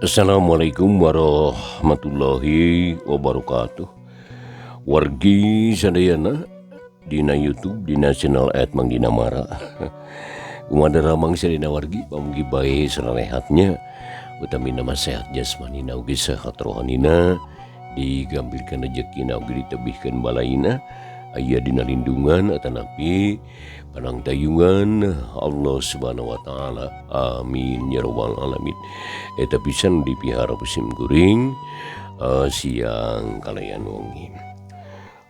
Assalamualaikum warahmatullahi wabarakatuh. Wargi sadayana dina YouTube dina channel Mang Dinamara. Kumaha daramang sadayana wargi, pamugi bae sarehatnya, utamina mah sehat jasmanina ugi sehat rohanina, digampilkeun rejekina ugi ditebihkeun balaina, aya dina lindungan atanapi panangtayungan Allah Subhanahu wa taala. Amin ya rabbal alamin. Eta pisan dipihara musim kuring siang kalayan wengi.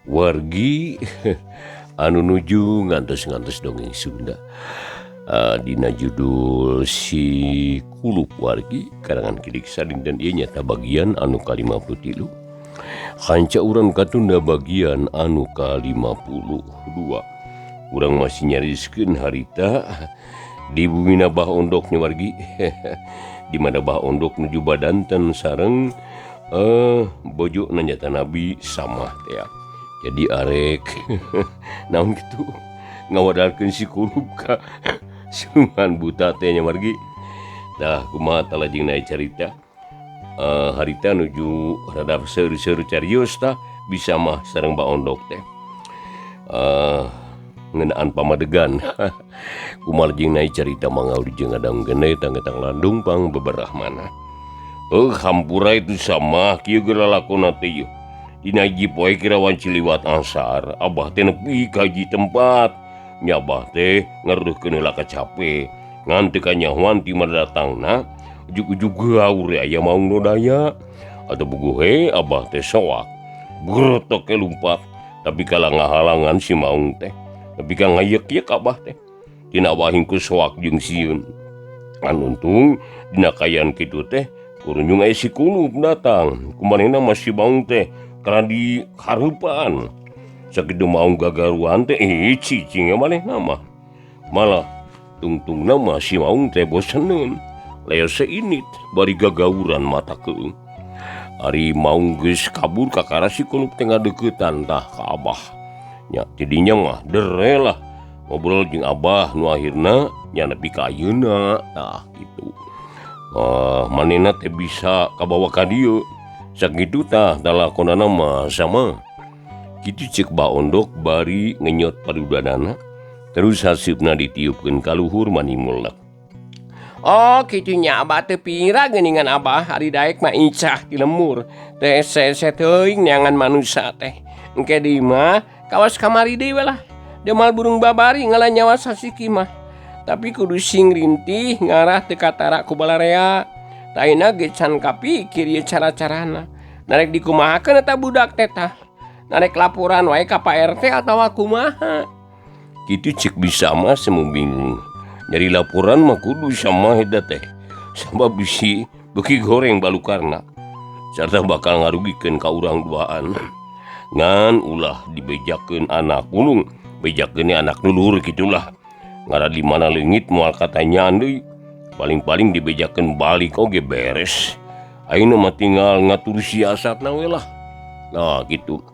Wargi anu nuju ngantos-ngantos dongeng Sunda dina judul Si Kulup wargi karangan Ki Diksa dinten ieu nyata bagian anu ka-53. Hanca urang katunda bagian anu ka-52. Urang masih nyariskeun harita di bumi Bah Ondok nya wargi. Di mana Bah Ondok nuju badanten sareng bojo nyata Nabi sama teh. Jadi arek naon kitu ngawadalkeun si Kulup ka siluman buta teh nya wargi. Tah kumaha talajeng naik carita harita nuju rada seur-seur carios tah bisa mah sareng Bah Ondok teh. Ngeunaan pamadegan. Kumaha jeung naik carita mangga jeung ngadangkeun deui tanggetang landung pang beberahmana. Hampura itu sama kieu geura lakona teh ieu. Dina hiji poe kira wanci liwat asar, abah teh nepi ka hiji tempat. Nya abah teh ngeruhkeun heula kacape. Ngan teu kanyahoan ti mana datangna, ujug-ujug gaur aya maung lodaya. Atau buguh he abah teh soak. Grotok ke lumpat, tapi kala ngahalangan si maung teh. Tapi ka ngayek-yek abah teh. Tina wahing ku soak jeung sieun. Ngan untung dina kaayaan kitu teh kurunjung aya si Kulup datang. Kumanehna mah si maung teh karena di hareupan. Sakitu maung gagaruan teh cicing manehna mah. Malah tungtungna mah si maung teh boseneun. Leos seinit bari gagauran mata keung. Ari maung geus kabur kakara si Kulup teh ngadeuketan tah ka abah. Nya tidinya mah dere lah ngobrol jeung abah nu akhirna nya nepi ka ayeuna tah kitu. Manehna teh bisa kabawa ka dieu. Sakitu tah lalakonana mah sama. Kitu ceuk Bah Ondok bari ngenyot padudanana terus haseupna ditiupkeun ka luhur mani mulek. Oh kitu nya abah teu pira geuningan abah ari daek mah icah ti lemur teh sese teuing neangan manusa teh. Engke deui mah kawas kamari deui we lah. Demal burung babari ngala nyawa sasiki mah. Tapi kudu sing rintih ngarah teu katara ku balarea. Taina ge can kapikir ieu cara-carana. Narek dikumahakeun eta budak teh tah. Narek laporan wae ka Pak RT atawa kumaha. Kitu ceuk bisa mah semu bingung. Nyari laporan mah kudu sama eta teh. Sabab bisi beuki goreng balukarna. Sarta bakal ngarugikeun ka urang duaan. Ngan ulah dibejakeun anak ulung, bejakeun anak luluhur kitulah. Ngarah di mana leungit moal katanyaan deui. Paling-paling dibejakeun balik oge beres. Ayeuna mah tinggal ngatur siasatna we lah. Nah kitu.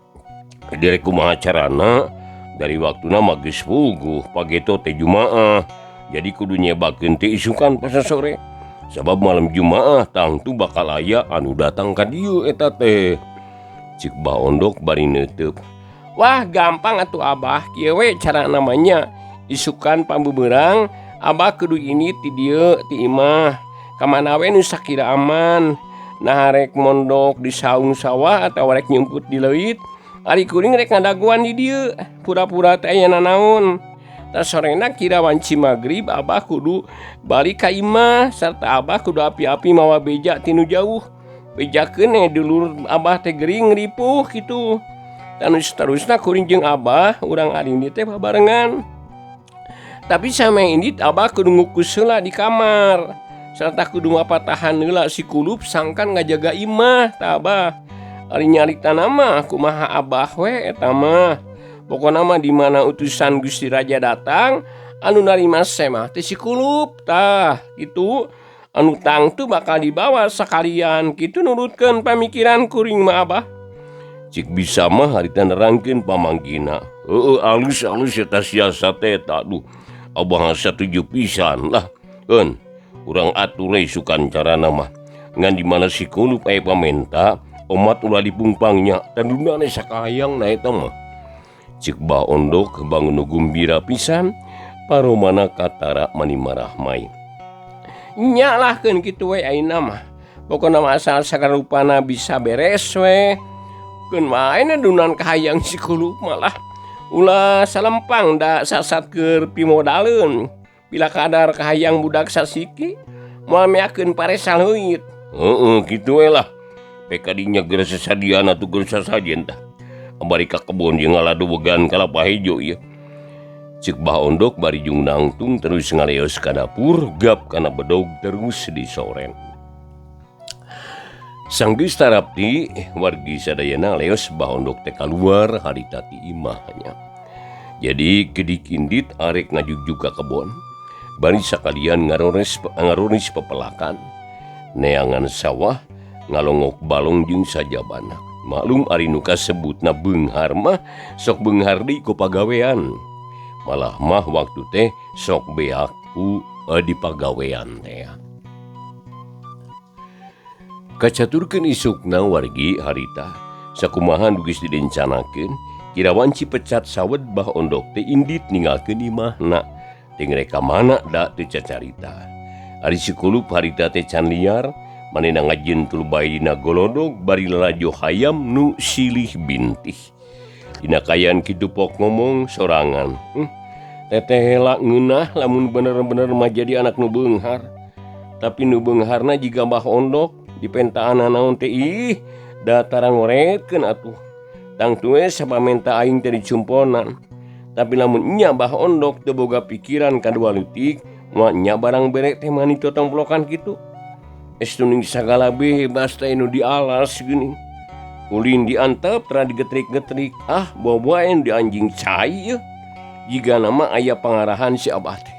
Direk kumaha carana dari waktuna mah geus puguh pageto teh Jumaah. Jadi kudu nyebakeun teh isukan pas sore. Sabab malam Jumaah tangtu bakal aya anu datang ka dieu eta teh. Cik Bah Ondok bari neuteub. Wah gampang atuh abah, kieu we cara namanya. Isukan pambubeurang abah kudu ini ti dieu ti imah. Ka mana we nu sakira aman. Nah rek mondok di saung sawah atawa rek nyumput di leuit. Ari kuring rek ngadaguan di dieu. Pura-pura teh aya nanaon. Tah sorena kira wanci magrib abah kudu balik ka imah sarta abah kudu api-api mawa beja ti nu jauh. Bejakeun dulur abah teh gering ripuh kitu. Dan seterusna kuring jeung abah urang arindi teh babarengan. Tapi sama ini abah kudu ngukus heula di kamar. Sarta kudu ngapatahan heula si Kulup sangkan ngajaga imah tah abah. Ari nyarita mah kumaha abah we eta mah. Pokona mah di mana utusan Gusti Raja datang anu narima semah teh si Kulup tah kitu. Anu tangtu bakal dibawa sakalian kitu nurutkeun pamikiran kuring mah abah. Cik bisa mah harita nerangkeun pamanggina. Heueuh alus-alus eta siasat teh eta aduh. Abah satuju pisan lah. Keun urang atur we sukan carana mah. Ngan di mana si Kulup aya pamenta omat ulah dipungpangnya tanduna sakahayang na eta mah. Cek Bah Ondok bangun nu gumbira pisan paromana katara mani marahmai. Nyalahkeun kitu we ayeuna mah. Pokona mah asal sagarupana bisa beres we. Keun wae dunan kahayang si Kulup malah ulah salempang da sasat keur pimodaleun. Bila kadar kahayang budak sasiki moal meakeun pare saleuit. Heeh kitu we lah. Pek kadinya geus sasadian atuh geus sasajen tah. Bari ka kebon jeung ngaladuwegan kalapa hejo ieu. Cek Bah Ondok bari jung nangtung terus ngaleos ka dapur gap kana bedog terus disoren. Sanggeus tarapti wargi sadayana leos Bah Ondok teh kaluar harita ti imahnya. Jadi gedik indit arek ngajugjug ka kebon. Bari sakalian ngaroris pepelakan. Neangan sawah ngalongok balong jeung sajabana. Maklum ari nu kasebutna beunghar mah sok beunghar deui ku pagawean. Malah mah waktu teh sok beak ku di pagawean teh. Kacaturkeun isukna wargi harita sakumaha nu geus direncanakeun kira wanci pecat sawed Bah Ondok teh indit ninggalkeun imahna. Teh rek ka mana da teu cacarita. Ari si Kulup harita teh can liar manehna ngajentul bae dina golodog bari lalajo hayam nu silih bintih. Dina kaayaan kitu pok ngomong sorangan. Teteh hela ngeunah lamun bener-bener mah jadi anak nu beunghar. Tapi nu beungharna jiga Bah Ondok dipentaan naon teh ih datara ngoretkeun atuh. Tangtu we sapamenta aing teh dicumponan. Tapi lamun nya Bah Ondok teu boga pikiran kadua leutik, moal nya barang bere teh mani totomplokan kitu. Estuning sagala bebas teh nu dialas geuning. Ulin diantep tara digetrik-getrik. Ah, boboen di anjing cai yeuh. Jiga nama aya pangarahan si Abah teh.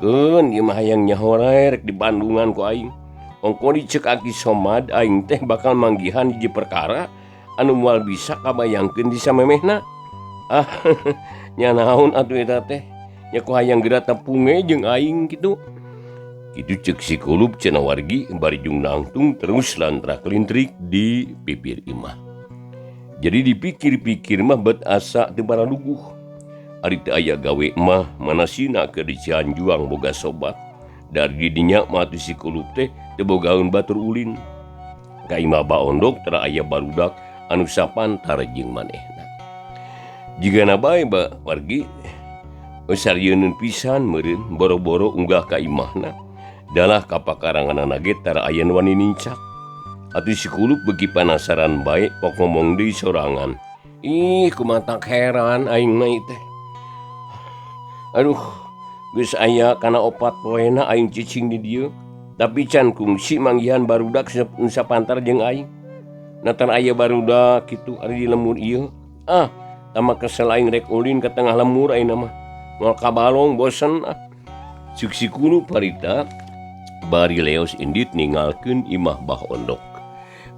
Keun ieu mah hayang nyaho rek di Bandungan ku aing. Ongko dicek Aki Somad aing teh bakal manggihan hiji perkara anu moal bisa kabayangkeun di samemehna. Ah, nya naon atuh eta teh? Nya ku hayang geura tepunge jeung aing kitu. Kitu cek si Kulup cenah wargi bari jung nangtung terus lantra kelintrik di pipir imah. Jadi dipikir-pikir mah bet asa teu baraluguh. Ari teu aya gawe mah manasina keur di Cianjuang boga sobat. Dari didinya mah atuh si Kulup teh teu bogaeun batur ulin. Ka imah Bah Ondok tara aya barudak anu sapantar jeung manehna. Jigana bae ba wargi sarieun pisan meureun boro-boro unggah ka imahna. Dalah kapakaranganana ge tara aya nu wani nincak. Atuh si Kulup beuki panasaran bae pok ngomong deui sorangan. Ih, kumaha tak heran aing mah ieu teh. Aduh, geus aya kana opat poena aing cicing di dieu. Tapi can kungsi manggihan barudak nu sapantar jeung aing. Natan aya barudak kitu ari di lembur ieu. Ah, tama kesel aing rek ulin ka tengah lembur ayeuna mah. Moal kabalong bosen ah. Cuk si Kulup harita bari leos indit ninggalkeun imah Bah Ondok.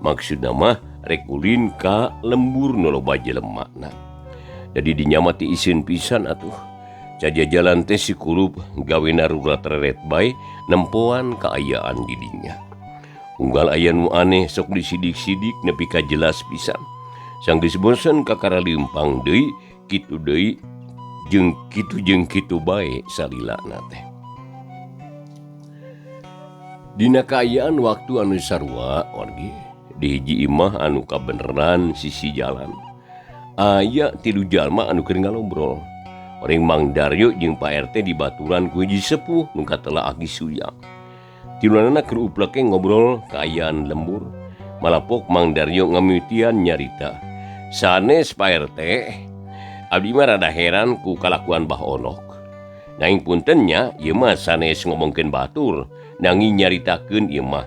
Maksudna mah rek ulin ka lembur nu loba jelemana. Jadi dinya mah ti iseun pisan atuh. Cajajalan teh si Kulup gawena rurat reret bae nempoan kaayaan di dinya. Unggal aya nu aneh sok disidik-sidik nepi ka jelas pisan. Sanggeus bosen kakara leumpang deui kitu deui jeung kitu jeung kitu bae salilana teh. Dina kaayaan waktu anu sarua wargi di hiji imah anu kabeneran sisi jalan. Aya tilu jalma anu keur ngalobrol. Oreng Mang Daryo jeung Pak RT dibaturan ku hiji sepuh nu katela Aki Suya. Tiluanana keur upleke ngobrol kaayaan lembur. Malapok Mang Daryo ngamimitian nyarita. Sanes Pak RT, abdi mah rada heran ku kalakuan Bah Ondok. Nanging punten nya, ieu mah sanes ngomongkeun batur, nanging nyaritakeun ieu mah.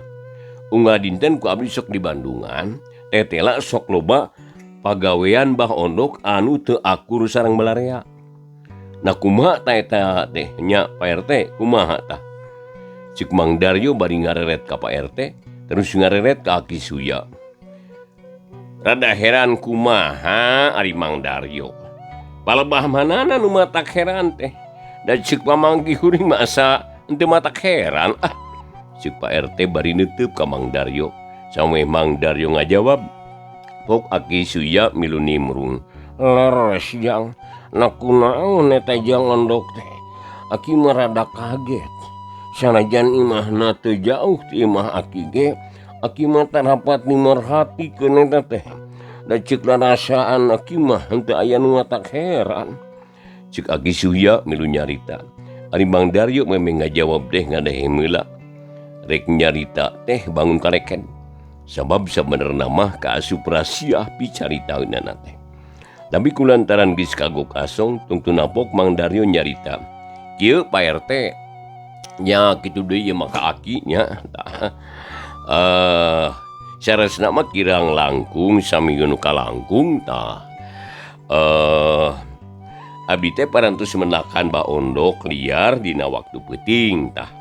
Unggal dinten ku abdi sok di Bandungan, tetela sok loba pagawean Bah Ondok anu teu akur sareng balarea. Nah kumaha ta eta teh nya Pak RT, kumaha tah? Cek Mang Daryo bari ngareret ka Pak RT, terus ngareret ka Aki Suya. Rada heran kumaha ari Mang Daryo. Palebah manana nu matak heran teh. Da ceuk pamanggi kuring mah asa henteu matak heran ah. Ceuk Pak RT bari neuteub ka Mang Daryo. Sameh Mang Daryo ngajawab, pok Aki Suya milu nimrung. Leres jang, na kunaon eta jang ondok teh? Aki mah rada kaget. Sanajan imahna teu jauh ti imah aki ge, aki mah tarapat dimerhatikeun eta teh. Da ceuk rarasaan aki mah henteu aya nu matak heran. Ceuk Aki Suya milu nyarita. Ari Mang Daryo memeh ngajawab teh ngadeh heula. Rek nyarita teh bangun kareken. Sabab sabenerna mah kaasup rasiah picaritaeunana teh. Tapi kulantaran geus kagok asong tungtuna pok Mang Daryo nyarita. Kieu Pak RT nya kitu deui ieu mah ka aki nya. Tah. Saresna mah kirang langkung sami nu kalangkung tah. Abdi teh parantos menakan baondok liar dina waktu peuting tah.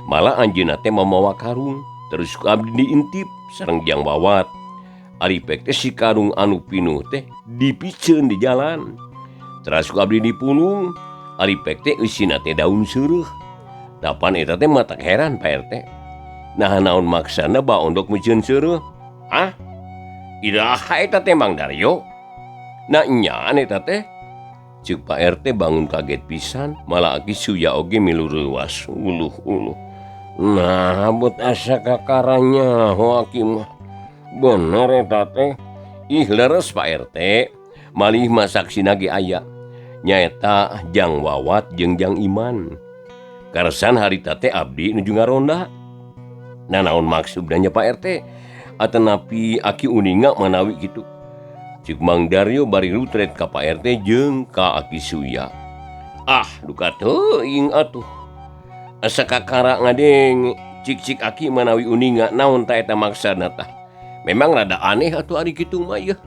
Malah anjeunna teh mamawa karung terus ku abdi diintip sareng Jang Wawat. Ari pek teh si karung anu pinuh teh dipiceun di jalan. Teras ku abdi dipulung, ari pek teh eusina teh daun seureuh. Tapan eta teh matak heran Pak RT. Nah naon maksana baondok miceun seureuh? Ah? Iraha eta teh Mang Daryo? Nah nyaan eta teh? Ceuk Pak RT bangun kaget pisan, malah Aki Suya oge milu reuas uluh-uluh. Nah, but asa kakaranya ho aki mah. Bener eta teh. Ih leres Pak RT, malih mah saksina ge aya. Nyaeta Jang Wawat jeung Jang Iman. Karsan harita teh abdi nuju ngaronda. Nah naon maksudna nya Pak RT? Atanapi aki uninga manawi kitu. Ceuk Mang Daryo bari rutret ka Pak RT jeung ka Aki Suya. Ah, duka teuing atuh. Asa kakara ngadenge cik-cik aki manawi uninga naon ta eta maksana tah. Memang rada aneh atuh ari kitu mah yeuh.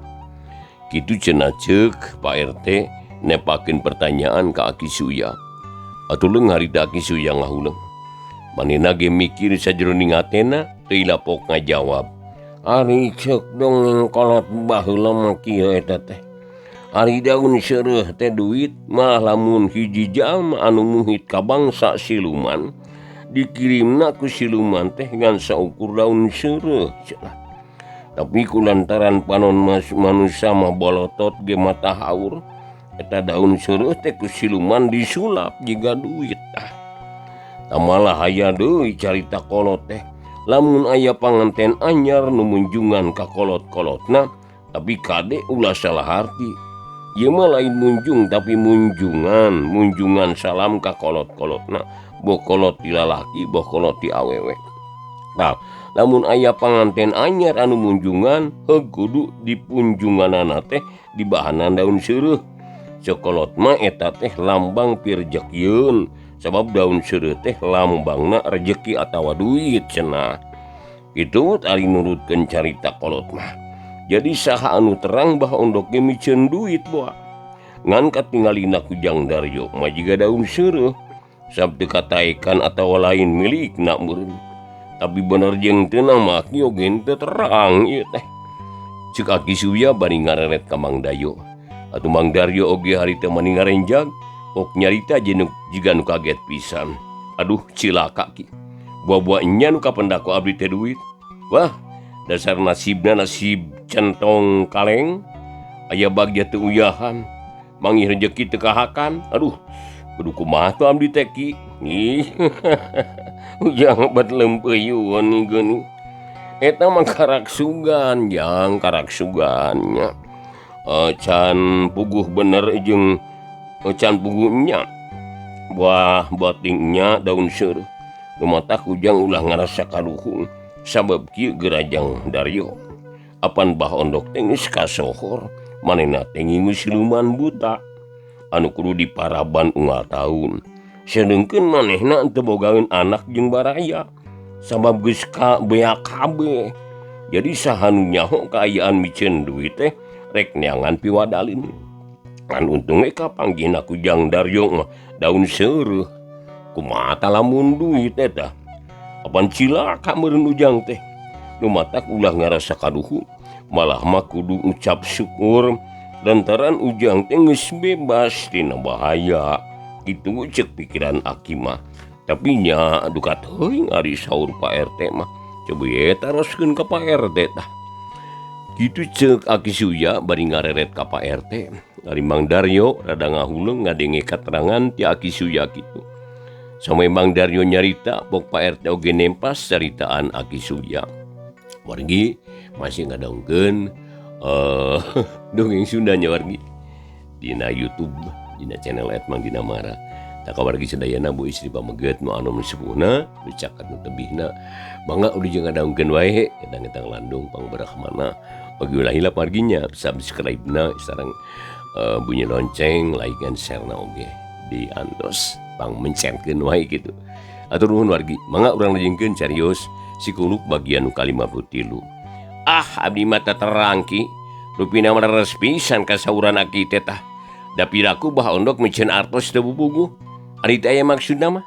Kitu cenah ceuk Pak RT nepakeun pertanyaan ka Aki Suya. Atuh leung harita Aki Suya ngahuleng. Manehna ge mikir sajroning hatena teu ilapok ngajawab. Ari ceuk dongeng kolot baheula mah kieu eta teh. Ari daun seureuh teh duit malah lamun hiji jalma anu muhit ka bangsa siluman dikirimna ku siluman teh ngan saukur daun seureuh cenah. Tapi kulantaran panon manusia mah bolotot ge mata haur eta daun seureuh teh ku siluman disulap jiga duit tah. Tamalah aya deui carita kolot teh. Lamun aya panganten anyar nu munjungan ka kolot-kolotna, tapi kade ulah salah harti. Ieu mah lain munjung tapi munjungan, munjungan salam ka kolot-kolotna, boh kolot ti lalaki, boh kolot ti awewe. Tah, lamun aya panganten anyar anu munjungan, heug kudu dipunjunganana teh dibahanan daun seureuh. Ceuk kolot mah eta teh lambang pirjekieun. Sabab daun seureuh teh lambangna rejeki atawa duit cenah. Kitu ari nurutkeun carita kolot mah. Jadi saha anu terang bah ondok ge miceun duit boa. Ngan katingalina ku Jang Daryo mah jiga daun seureuh. Sab teu kataekan atawa lain milikna meureun. Tapi bener jeung teu mah kieu ge teu terang ieu teh. Ceuk Aki Suya bari ngareret ka Mang Dayo. Atuh Mang Daryo oge harita mani ngarenjag. Pok nyarita jenuk jiga nu kaget pisan. Aduh cilaka ki. Buah-buah nya nu kapendak ku abdi teh duit. Wah, dasar nasibna nasib centong kaleng. Aya bagja teu uyahan. Mangih rejeki teu kahakan. Aduh, kudu kumaha tuh abdi teh ki. Ih. Ujang bat lempeuyeun geuning. Eta mah karaksugan, jang karaksugan nya. Can puguh bener jeung can puguhnya. Buah batingnya daun seureuh. Lumatak ujang ulah ngarasa kaduhung sabab kieu gerajang Daryo. Apan bah ondok teh geus kasohor, manehna teh ngingu siluman buta anu kudu diparaban unggal taun. Sedengkeun manehna teu bogaeun anak jeung baraya sabab geus ka beak kabeh. Jadi saha nu nyaho kaayaan miceun duit teh rek neangan piwadalin. Kan untung ge kapanggihna ku Jang Daryo mah daun seureuh. Kumaha tah lamun duit eta? Apan cilaka meureun ujang teh. Nu matak ulah ngarasa kaduhu, malah mah kudu ucap syukur lantaran ujang teh geus bebas tina bahaya. Kitu ceuk pikiran aki mah. Tapi nya duka teuing ari saur Pak RT mah. Coba ye taroskeun ka Pak RT tah. Kitu ceuk Aki Suya bari ngareret ka Pak RT. Ari Mang Daryo rada ngahuleung ngadenge katerangan ti Aki Suya kitu. Sampai Mang Daryo nyarita pok Pak RT oge nempas caritaan Aki Suya. Wargi masih ngadongkeun dongeng Sundanya wargi dina YouTube dina channel @Mang Dinamara. Tak wargi sadayana bu istri pameget nu anu sepuhna nu caket nu tebihna mangga udah jeung ngadongkeun wae etang-etang landung pangberahmana bagi ulah hilap warginya subscribe-na sareng bunyi lonceng like and share na oge di antos pang mencetkeun wae kitu. Atur nuhun wargi mangga urang lajengkeun carios Sikuluk bagian nu ka-53. Ah abdi mah terang ki rupina leres pisan kasauran aki teh tah. Da piraku Bah Ondok miceun artos teu bubuguh. Ari teh aya maksudna mah.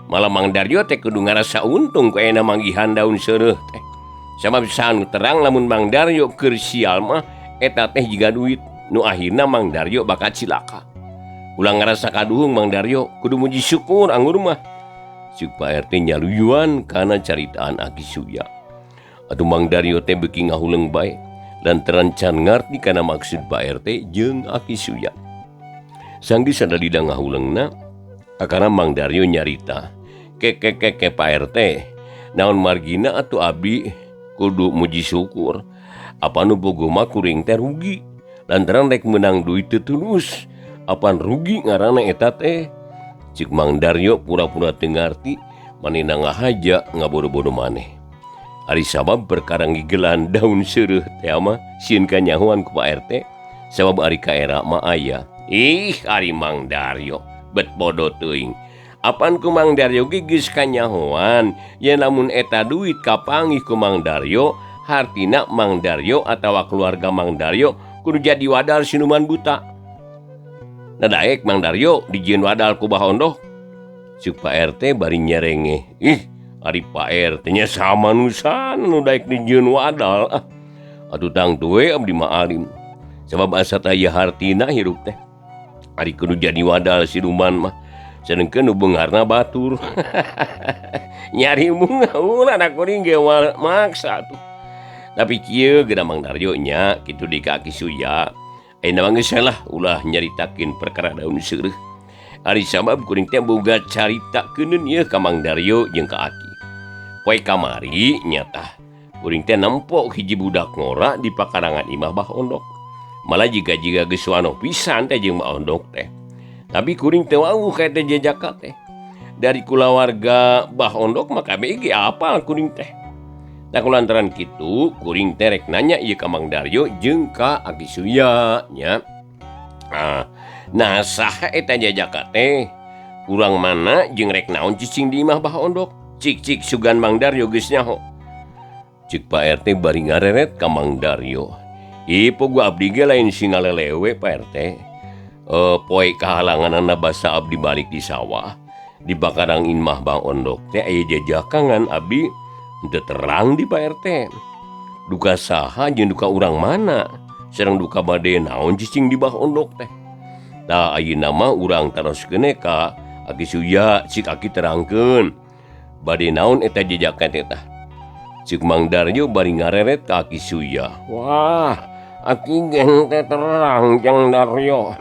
Malah Mang Daryo teh kudu ngarasa untung ku ayeuna manggihan daun seureuh teh. Sabab sanu terang lamun Mang Daryo keur sial mah eta teh jiga duit nu akhirna Mang Daryo bakal cilaka. Ulah ngarasa kaduhung Mang Daryo kudu muji syukur anggur mah. Ceuk Pak RT nyaluyuan kana caritaan Aki Suya. Atuh Mang Daryo teh beuki ngahuleung bae lantaran can ngarti kana maksud Pak RT jeung Aki Suya. Sanggeus sadalida ngahuleungna akana Mang Daryo nyarita, "Keke Pak RT, naon margina atuh abi kudu muji syukur. Apa nu bogo mah kuring teh rugi lantaran rek meunang duit teu tulus. Apan rugi ngaranna eta teh." Cik Mang Daryo pura-pura teu ngarti manehna ngahaja ngabodo-bodo maneh. Ari sabab perkara ngigelan daun seureuh teh mah sieun kanyahoan ku Pak RT sabab ari kaera mah aya. Ih ari Mang Daryo bet bodo teuing. Apan ku Mang Daryo ge geus kanyahoan yen lamun eta duit kapanggih ku Mang Daryo hartina Mang Daryo atawa keluarga Mang Daryo kudu jadi wadal siluman buta. Nah daek Mang Daryo dijieun wadal ku Bah Ondok. Ceuk Pak RT bari nyerenge. Ih, ari Pak RT nya sama nusan nu daek dijieun wadal. Ah, atuh tangtu we abdi mah alim. Sabab asa taya hartina hirup teh. Ari kudu jadi wadal siluman mah. Sedengkeun nu beungharna batur. Nyari bunga ulah da kuring ge maksa atuh. Tapi kieu geuna Mang Daryo nya kitu di ka Aki Suya. Ayeuna mah geus lah ulah nyaritakeun perkara daun seureuh. Ari sabab kuring teh boga carita keuneun ieu ka Mang Daryo jeung ka Aki. Poe kamari nya tah kuring teh nempo hiji budak ngora di pakarangan imah Bah Ondok. Malah jiga-jiga geus wanoh pisan teh jeung Bah Ondok teh. Tapi kuring teu wawuh ka eta jejaka teh. Dari kulawarga Bah Ondok mah kabeh ge apal kuring teh. Tah kulantaran kitu kuring teh rek nanya ieu ka Mang Daryo jeung ka Aki Suya nya. Ah, nah saha eta jajaka teh? Urang mana jeung rek naon cicing di imah Bah Ondok? Cik-cik sugan Mang Daryo geus nyaho. Cik Pak RT bari ngareret ka Mang Daryo. Ih, pogo abdi ge lain si ngalelewe Pak RT. Poe kahalanganana basa abdi balik di sawah. Di bakarang imah Bah Ondok teh aya jajakangan abdi teu terang di Pak RT. Duka saha jeung duka urang mana? Sareng duka bade naon cicing di Bah Ondok teh. Tah ayeuna mah urang taroskeun ka Aki Suya cik Aki terangkeun. Bade naon eta jejakan teh tah. Cik Mang Daryo bari ngareret ka Aki Suya. Wah, Aki gen teh terang Jang Daryo.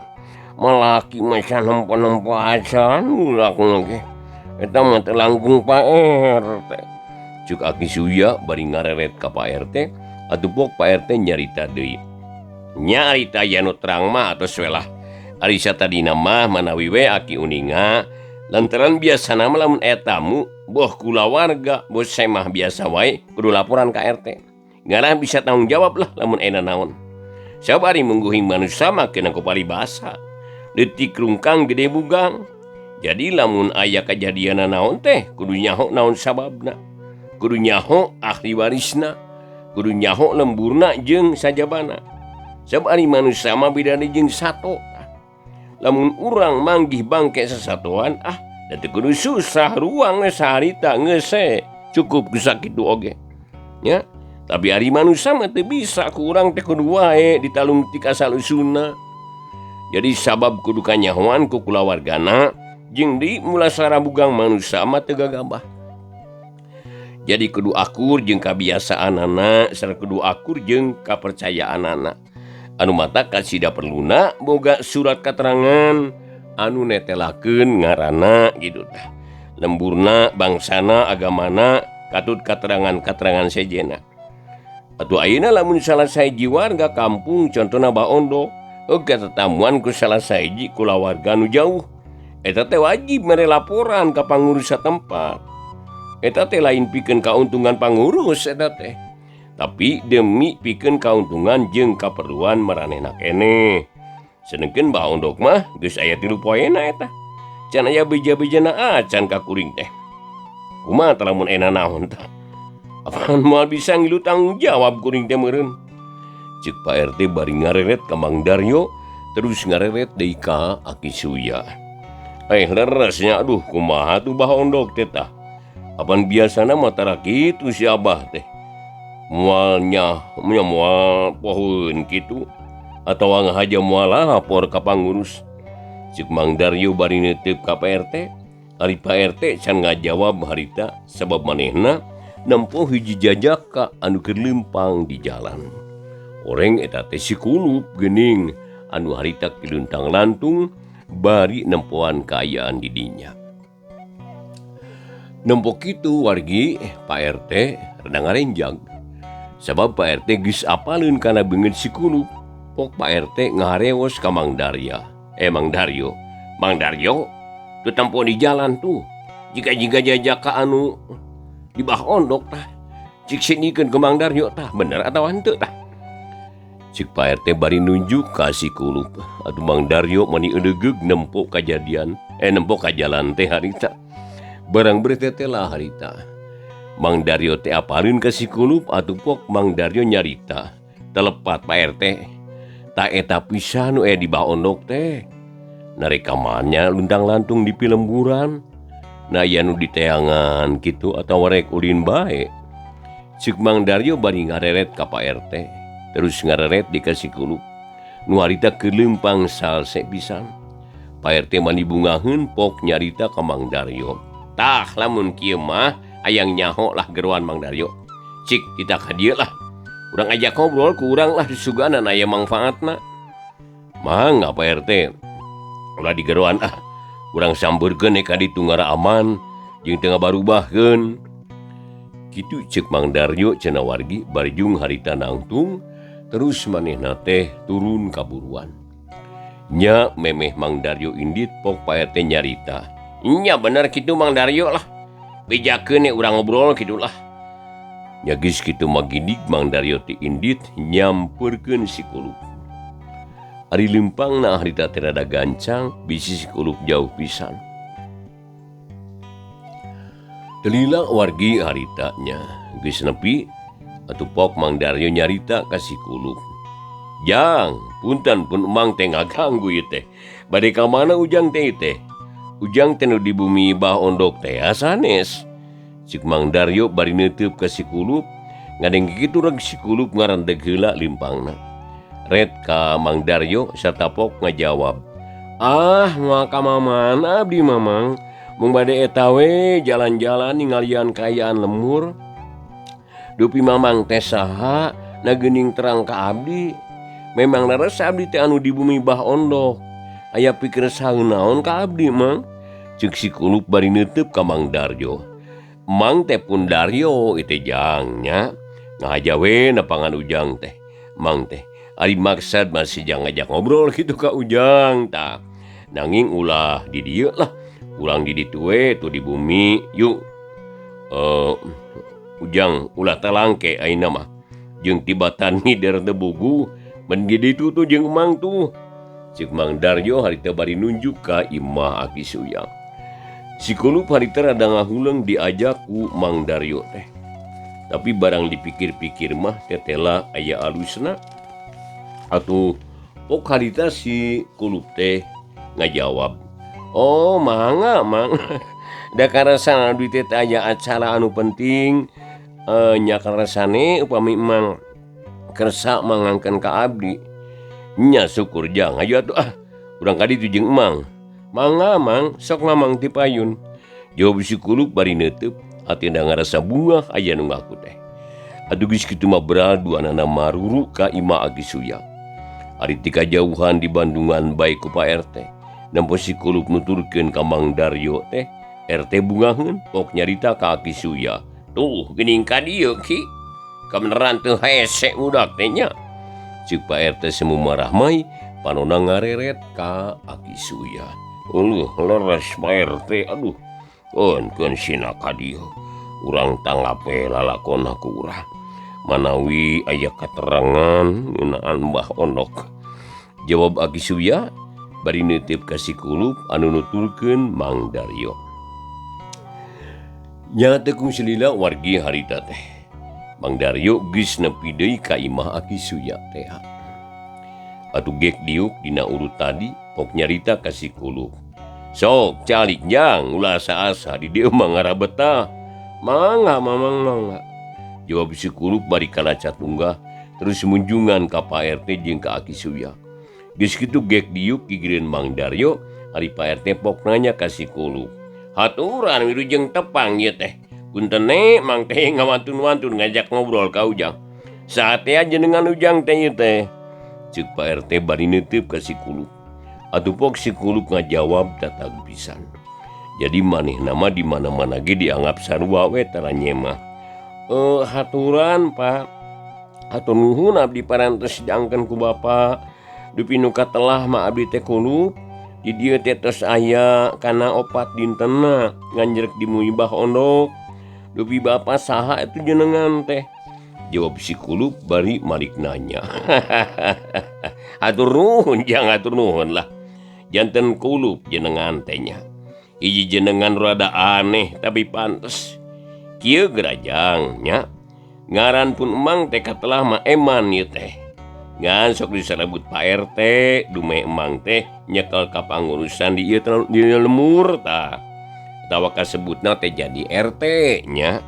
Malaki mah sanempo-nempo acan ulah ge. Eta mah teu langkung Pak RT. Cuk Aki Suya bari ngareret ka Pak RT, atuh pok Pak RT nyarita deui. Nyarita aya nu terang mah atos we lah. Ari satadina mah manawi we Aki uninga lantaran biasana mah lamun aya tamu boh kulawarga boh semah biasa wae kudu laporan ka RT. Ngarah bisa tanggung jawab lah lamun aya naon. Sabab ari mungguhing manusia mah kena ku paribasa. Leutik rungkang gede bugang. Jadi lamun aya kajadian naon teh kudu nyaho naon sababna. Kudu nyaho ahli warisna, kudu nyaho lemburna jeung sajabana. Sabab ari manusia mah beda jeung sato. Lamun urang manggih bangke sasatoan ah da teu kudu susah ruang saharita geus cukup geus sakitu oge. Nya, tapi ari manusia mah teu bisa ku urang teh kudu wae ditalungtik asal usuna. Jadi sabab kudu kanyahoan ku kulawargana Jeung deui mulasara bugang manusia mah teu gagabah. Jadi kudu akur jeung kabiasaanana sareng kudu akur jeung kapercayaanana. Anu matak kasida perluna boga surat katerangan anu netelakeun ngaranna kitu tah. Lemburna, bangsana, agamana, katut katerangan-katerangan sejenna. Atuh ayeuna lamun salah sahiji warga kampung contona Baondok, oge tetamuan ku salah sahiji kulawarga nu jauh. Eta teh wajib mere laporan ka pangurus satempat. Eta teh lain pikeun kauntungan pangurus eta teh, tapi demi pikeun kauntungan jeung kaperluan maranehna keneh. Sedengkeun Baondok mah geus aya 3 poena eta. Can aya beja-bejana acan ka kuring teh. Kumaha tah lamun ena naon tah? Apaan moal bisa ngilu tanggung jawab kuring teh meureun. Ceuk Pak RT bari ngareret ka Mang Daryo, terus ngareret deui ka Aki Suya. Leres nya aduh kumaha tuh Baondok teh tah. Apan biasana mah tara kitu si Abah teh. Moal nya moal pohoeun kitu atawa ngahaja moal lapor ka pangurus. Ceuk Mang Daryo bari neuteup ka Pak RT. Ari Pak RT can ngajawab harita sabab manehna nempo hiji jajaka anu keur leumpang di jalan. Oreng eta teh si Kulup geuning anu harita kiluntang lantung bari nempoan kaayaan di dinya. Nempo kitu wargi Pak RT rada ngarenjag. Sabab Pak RT geus apaleun kana beungeut si Kulup. Pok Pak RT ngaharewos ka Mang Darya. Mang Daryo. Mang Daryo tuh tempo di jalan tuh. Jika-jika jajaka anu di Baondok tah. Cik sinikeun ke Mang Daryo tah, bener atawa henteu tah? Cik Pak RT bari nunjuk ka si Kulup. Aduh Mang Daryo mani eulegeug nempo kajadian, nempo ka jalan teh harita. Barang bertetelah harita. Mang Daryo teh apalin ka si Kulup atuh pok Mang Daryo nyarita. Telepat Pak RT. Ta eta pisan nu aya di Baondok teh. Narekamannya luntang-lantung di pilemburan. Nah aya nu diteangan kitu atawa rek ulin bae. Ceuk Mang Daryo bari ngareret ka Pak RT. Terus ngareret di ka si Kulup. Nu harita keur leumpang salse pisan. Pak RT mani bungaheun pok nyarita ka Mang Daryo. Tah lamun kieu mah hayang nyaho lah geroan Mang Daryo. Cik kita ka dieu lah. Urang ajak ngobrol ku urang lah disuganan aya mangfaatna. Mangga Pak RT. Ulah digeroan ah. Urang sambeurkeun ka ditu ngara aman jeung teu ngabarubahkeun. Kitu ceuk Mang Daryo cenah wargi barjung harita nangtung terus manehna teh turun ka buruan. Nya memeh Mang Daryo indit pok Pak RT nyarita. Nya bener kitu Mang Daryo lah. Bejakeun we urang ngobrol kitu lah. Nya geus kitu mah gidig Mang Daryo teh indit nyampeurkeun si Kulup. Ari leumpangna harita teh rada gancang bisi si Kulup jauh pisan. Telila wargi haritanya geus nepi atuh pok Mang Daryo nyarita ka si Kulup. Jang, punten pun Mang teh ngaganggu ieu teh. Bade ka mana Ujang teh ieu teh? Ujang teh nu di bumi Baondok teh sanes. Cik Mang Daryo bari neuteub ka si Kulup, ngadeng kitu reg si Kulup ngarandeg heula limpangna. Red ka Mang Daryo sarta pok ngajawab. Ah, moal ka mamana abdi Mamang. Mung bade eta we jalan-jalan ningalian kaayaan lemur. Dupi Mamang teh saha na geuning terang ka abdi. Memang leres abdi teh anu di bumi Baondok. Aya pikir saeun naon ka abdi Mang? Ceuk si Kulup bari neuteub ka Mang Daryo. Mang teh pun Daryo ieu teh jang nya. Ngahaja we nepangan Ujang teh. Mang teh ari maksad masih jang ngajak ngobrol kitu ka Ujang tah. Nanging ulah di dieu lah. Urang di ditu we tuh di bumi yuk. Ujang ulah talangke ayeuna mah. Jeung tibatan ngider teu bugu men di ditu tuh jeung Mang tuh. Ceuk Mang Daryo harita bari nunjuk ka imah Aki Suyang. Si Kulup harita rada ngahuleng diajak ku Mang Daryo teh. Tapi barang dipikir-pikir mah tetela aya alusna. Atuh pok harita si Kulup teh ngajawab. Oh mangga Mang. Da karasana duit teh aya acara anu penting. Nya karasane upami Mang kersa mangangkeun ka abdi. Nya syukur jang hayu atuh ah. Urang ka ditu jeung Mang. Mangga Mang, sok Mamang ti payun. Jawab si Kulup bari neuteup, hatina ngarasa bungah aya nu ngaku teh. Atuh geus kitu mah beradu anana maruru ka imah Aki Suya. Ari ti kajauhan di Bandungan bae ku Pak RT. Nempo si Kulup nuturkeun ka Mang Daryo teh, RT bungaheun pok nyarita ka Aki Suya. Tuh geuning ka dieu Ki. Kabeneran teu hese budak teh nya. Ceuk Pak RT semu marahmai panona ngareret ka Aki Suya. Uluh leres Pak RT aduh. Keun sina ka dieu. Urang tanggap we lalakonna ku urang. Manawi aya katerangan ngeunaan Mbah Ondok. Jawab Aki Suya bari neuteup ka si Kulup anu nuturkeun Mang Daryo. Nya teu kungsi lila wargi harita teh. Mang Daryo geus nepi deui ka imah Aki Suya teh. Atuh gek diuk dina urut tadi pok nyarita ka si Kulup. Sok calik jang ulah asa-asa di dieu mah ngarabetah. Mangga mamang mangga. Jawab si Kulup bari kalacat unggah terus munjungan ka Pak RT jeung ka Aki Suya. Geus kitu gek diuk gigireun Mang Daryo, ari Pak RT pok nanya ka si Kulup. Haturan wilujeng tepang ieu teh. Punten Mang teh ngawantun-wantun ngajak ngobrol ka Ujang. Saatnya jenengan Ujang teh ieu teh. Ceuk Pak RT bari neuteup ka si Kulup. Atuh pok si Kulup ngajawab tatag pisan. Jadi manehna mah di mana-mana ge dianggap sarua we tara nyemah. Haturan Pak. Hatur nuhun abdi parantos diangkeun ku Bapa. Dupi nu katelah mah abdi teh Kulup. Di dieu teh tos aya kana 4 dintenna nganjrek di Muibah Ondok. Dupi Bapa saha atuh jenengan teh? Jawab si Kulup bari malik nanya. Hatur nuhun jang hatur nuhun lah. Janten Kulup jenengan teh nya. Hiji jenengan rada aneh tapi pantes. Kieu gerajang nya. Ngaran pun emang teh katelah mah eman ieu teh. Ngan sok disarebut Pak RT dume emang teh nyekel ka pangurusan di ieu di lemur tah. Atawa kasebutna teh jadi RT nya.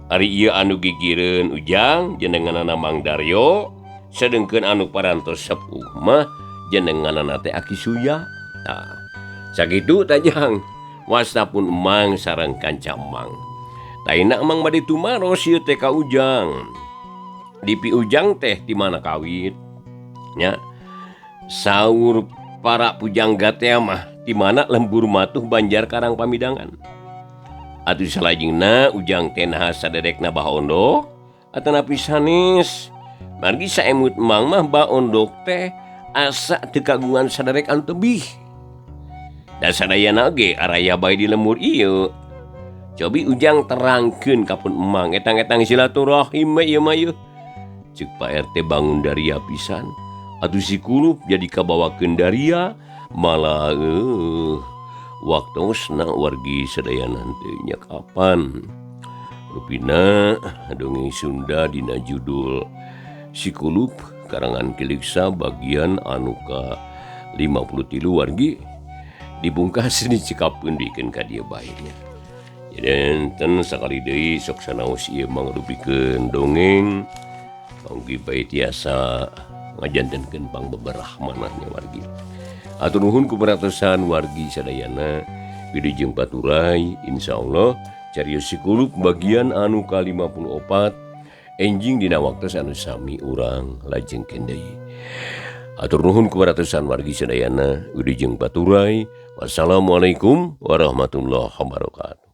Ari ieu anu gigireun Ujang jenenganna Mang Daryo, sedengkeun anu parantos sepuh mah jenenganna teh Aki Suya. Tah. Sakitu tah jang. Wasta pun emang sareng kanca emang. Taina emang bade tumaros ieu teh ka Ujang. Dipi Ujang teh di mana kawit nya. Saur para pujangga teh mah di mana lembur matuh Banjar Karang Pamidangan. Atuh salajengna Ujang teh naha sadedekna Bah Ondok atanapi sanes. Margi saemut emang mah Bah Ondok teh asa teu kagungan saderek anu tebih. Da sadayana ge araya bae di lembur ieu. Cobi Ujang terangkeun ka pun emang etang-etang silaturahim we ieu mah ieu. Ceuk Pak RT bangun daria pisan. Atuh si Kulup jadi kabawakeun daria malah waktosna wargi sadayana teh nya kapan. Rupina dongeng Sunda dina judul Si Kulup karangan Kiliksa bagian anu ka 53 wargi dibungkas dicekapkeun dikeun ka dieu bae nya. Janten sakali deui sok sanaos ieu mangrupikeun dongeng panggi bae tiasa ngajantenkeun pangbeberah manahnya wargi. Atur nuhun ku perhatosan wargi sadayana wilujeng paturay insyaallah carios Si Kulup bagian anu ka 54 enjing dina waktos anu sami urang lajengkeun deui. Atur nuhun ku perhatosan wargi sadayana wilujeng paturay. Wassalamualaikum warahmatullahi wabarakatuh.